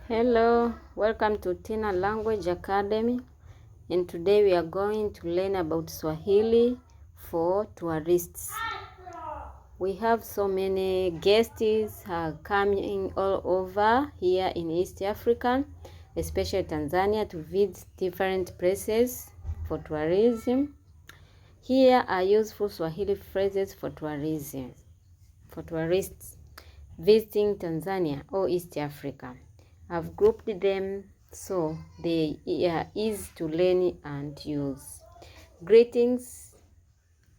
Hello, welcome to Tina Language Academy, and today we are going to learn about Swahili for tourists. We have so many guests coming all over here in East Africa, especially Tanzania, to visit different places for tourism. Here are useful Swahili phrases for tourism, for tourists visiting Tanzania or East Africa. I've grouped them so they are easy to learn and use. Greetings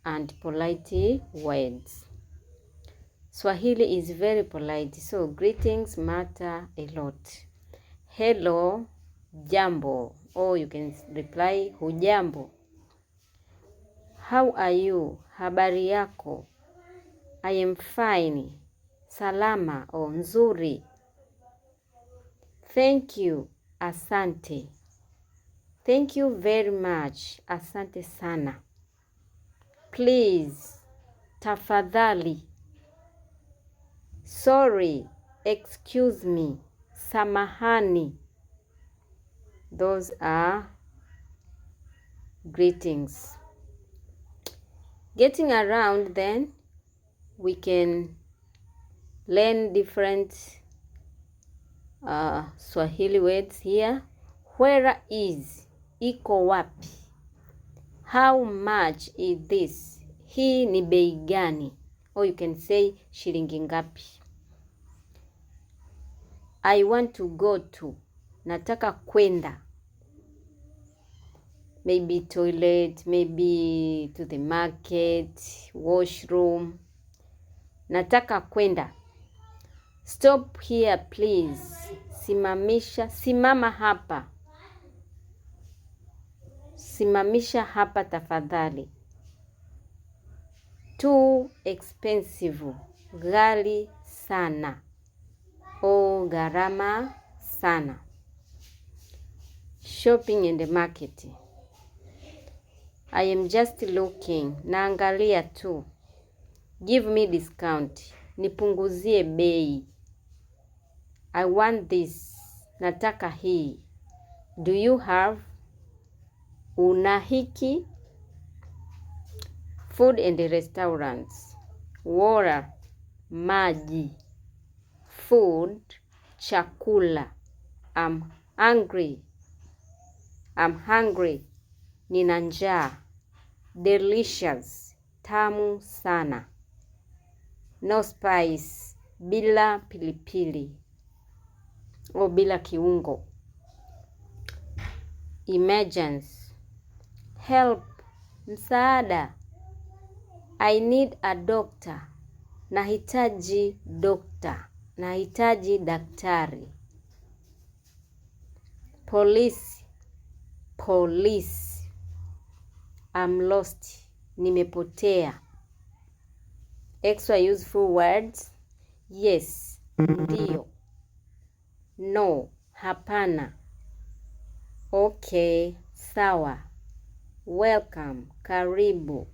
and polite words. Swahili is very polite, so greetings matter a lot. Hello, jambo, or you can reply hujambo. How are you? Habari yako. I am fine. Salama or nzuri. Thank you, asante. Thank you very much, asante sana. Please, tafadhali. Sorry, excuse me, samahani. Those are greetings. Getting around, then we can learn different Swahili words here. Where is, iko wapi. How much is this, hii ni bei gani, or you can say shilingi ngapi. I want to go to, nataka kwenda. Maybe toilet, maybe to the market, washroom. Nataka kwenda. Stop here please. Simamisha, simama hapa. Simamisha hapa tafadhali. Too expensive, ghali sana. O gharama sana. Shopping in the market. I am just looking, naangalia tu. Give me discount, nipunguzie bei. I want this, nataka hii. Do you have, una hiki. Food and restaurants. Water, maji. Food, chakula. I'm hungry. Nina njaa. Delicious, tamu sana. No spice, bila pilipili. O bila kiungo. Emergency. Help, msaada. I need a doctor. Nahitaji dokta. Nahitaji daktari. Police. I'm lost. Nimepotea. Extra useful words. Yes, ndio. No, hapana. Okay, sawa. Welcome, karibu.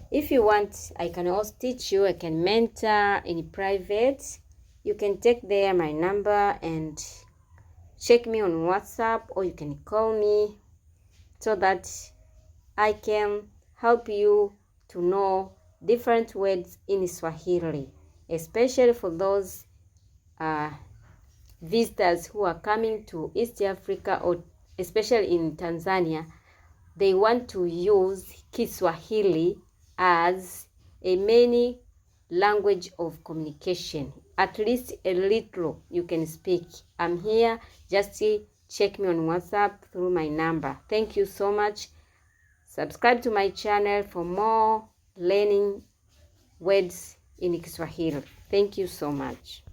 If you want, I can also teach you. I can mentor in private. You can take there my number and check me on WhatsApp, or you can call me so that I can help you to know different words in Swahili, especially for those visitors who are coming to East Africa, or especially in Tanzania. They want to use Kiswahili as a main language of communication. At least a little you can speak. I'm here. Just check me on WhatsApp through my number. Thank you so much. Subscribe to my channel for more learning words in Kiswahili. Thank you so much.